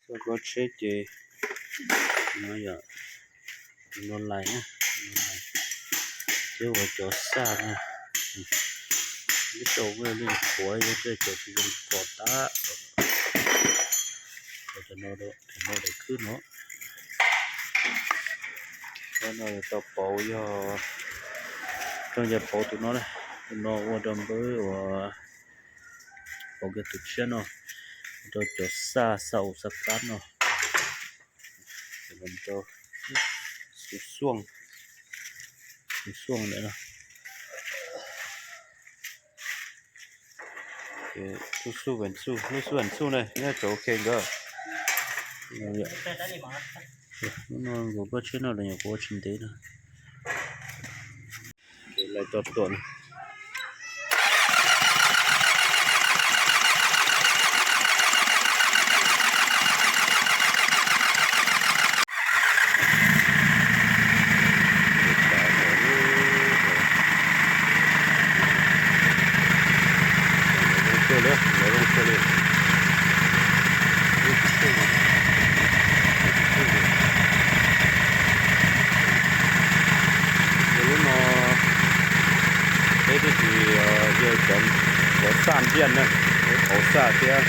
Koj tsheb ces no yog no lais na, thiab ua cov xaj na, ib tau leej qhuav yog tej cov tsis zoo pom tab, cov no, cov no daim khwb no. Cov no tau pauv yog, coj yog pauv tus no, tus no ua rau npawb uas pauv kiag tus tshiab no, ua rau cov xaj, xaj aus xaj kab no, rau xu xuaj, xu xuaj ntawd no. Lub xu, lub xu ntxuj ne nyob tsaus ok nkawd. Lub no nkaus koj tshiab no los nyuam qhuav tsis ntev no. Lais tso tuam no. Lub no peb twb tsis yog cov xaj npiaj na, peb pauv xaj thiab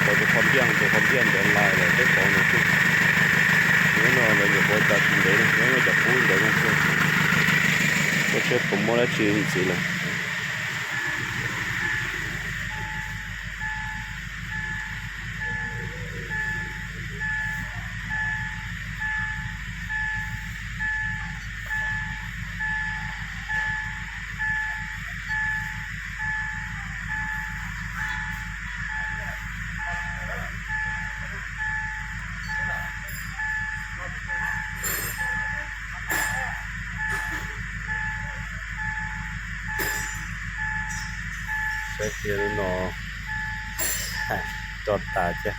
pauv tus qhov npiaj, tus qhov npiaj ntawd lais lawm peb pauv ntawd xwb. Lub no lawv nyuam qhuav tso tsis ntev, lub no cov kub ntawd zoo xwb. Koj tsheb puas muaj dab tsi ntxiv lawm. Saib tias lub no tso tas thiab,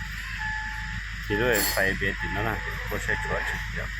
ces lub fais pem tim no na, koj saib tshuav tsis tias.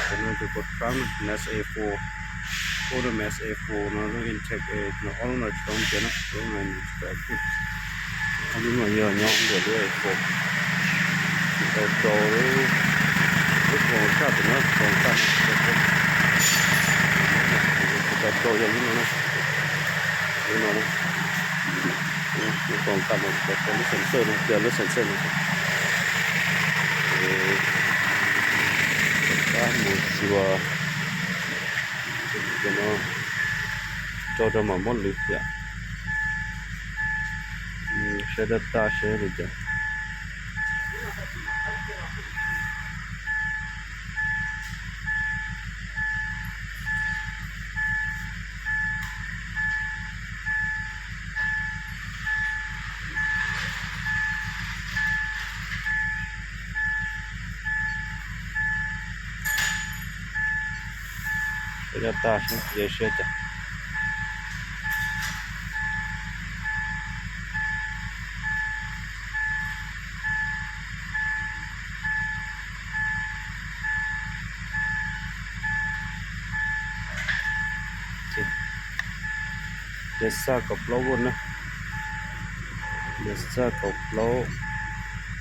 Cov no tus pov rab mas A four, ub, mas A four no lub intake A no ob lub no tsis tau ntiav na, lub no tsis tau active. Ob lub no yog nyob ntawm lub A four. Tsis tau rau lub, lub koos kaj tus no, koos kaj no tsis tau rau, tsis tau rau yog lub no na, lub no na. Lub koos kaj no tsis tau rau lub sensor no, yog lub sensor no. Ces rov qab mus xyuas cov no tso rau mam muab lwv thiab. Saib data seb li cas. Saib data seb cia siab cas. Ces xaj kaum plaub volt na, ces xaj kaum plaub,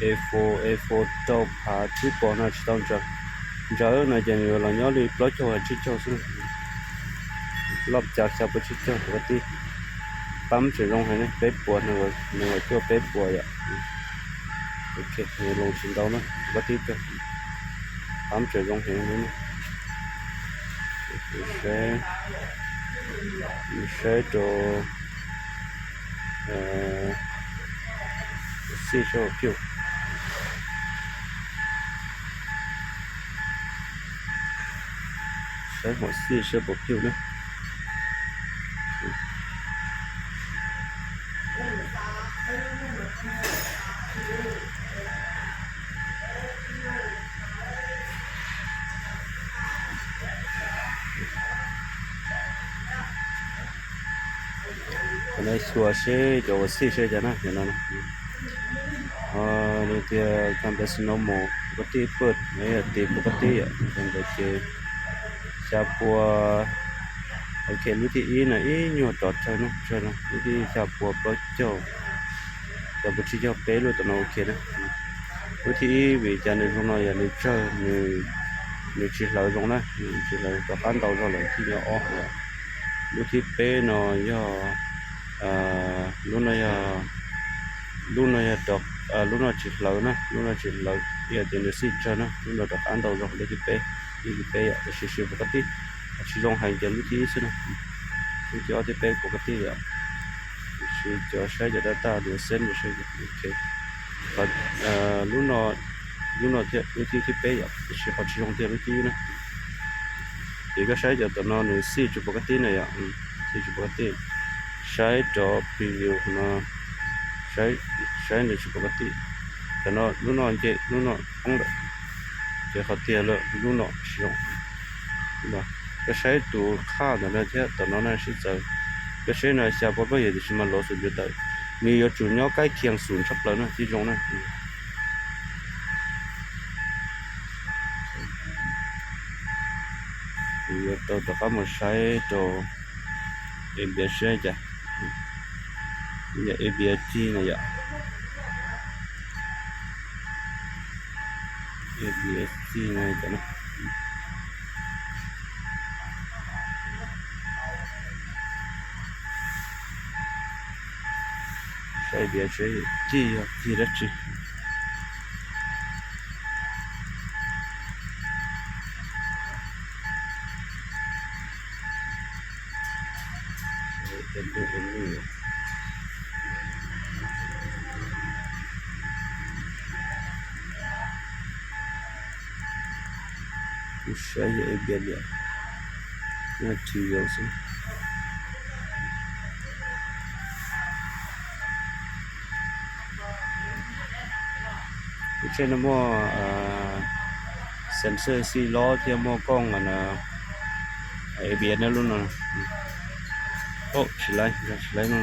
A four, A four rau phav tsib puas no tsis tau ntsawv. Ntsawv no ces nws yuav los nyob li plaub caug tsib caug xwb. Loj cav xya puas tsib caug kuv tib. Pab tseem zoo heev ne, peb puas, nees nkaum cuaj peb puas yom. Ok, nws loo tsis ntau na, kuv tib kawg. Pab tseem zoo heev li na. Saib, saib rau Xij saib puas piug. Saib huam xij saib puas piug na. Cov no xyuas seb cov huam xij seb cas na, cov no. Nws tias campesino mos pua kab tij pawg, nws yog tis pua kab tij yom, ces ntawd ces xya pua. Ok, lub thib ib no ib nyuag rov tsawg no, tsawg no, lub thib xya pua plaub caug, xya pua tsib caug peb lub tom no ok na. Lub thib ib vim cas nws zoo no yog nws tsawg, nws tsis hlawv zoo na, nws tsis hlawv rov qab ntau zog lawm thib nyob ob. Lub thib peb no yog, lub no yog, lub no yog, lub no tsis hlawv na, lub no tsis hlawv, yog tias nws xij tsawg na, lub no rov qab ntau zog lub thib peb, ib thib peb yom, tab sis siv pua kab tij, tsis zoo heev ces lub thib ib xwb na. Lub thib ob thib peb pua kab tij yom. Tab sis cov saib cov data nws xeb nws saib, ok. Lub no, lub no thiab lub thib thib peb yom, tab sis qhov tsis zoo tiag lub thib ib na. Ces koj saib cov tom no nws xij tsis pua kab tij na yom, xij tsis pua kab tij. Saib rov preview no, saib nws tsis pua kab tij. Cov no lub no nce lub no poob lawm, ces qhov tiag lawm lub no tsis zoo. Koj saib tus qhaj ntawm no thiab tom no na sib txawv. Koj saib no xya pua plaub yog tiam sis mas lov xum ncuav tawm, nws yuav tsum nyob kaib khias xum tshaj plaws na thiaj zoo na. Kuv yuav tau rov qab mus saib rau ABS saib cas. Yog ABS txig no yom. ABS txig no yom. Saib ABS txig yog txig dab tsi. Kuv saib yog ABS liam, material xwb. Lub tsheb no muaj sensor xij lob thiab muaj kooj ABS na lub no. Tsis laib, tsis laib no.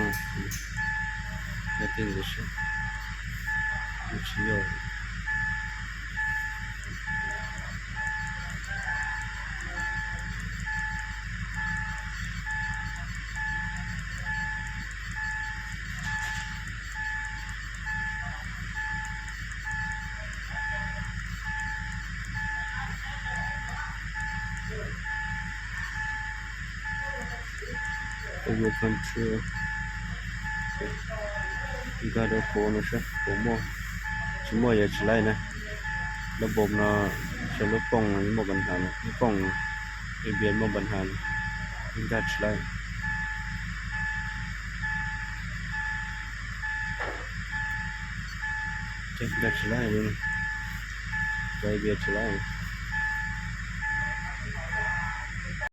Tsis yog. Over control. Nkag rau pov no saib puas muaj. Tsis muaj yog tsis laib na. Lub pov no, saib lub kooj muaj pab has, lub kooj ABS muaj pab has, nkag tsis laib. Nkag tsis laib li, ABS tsis laib.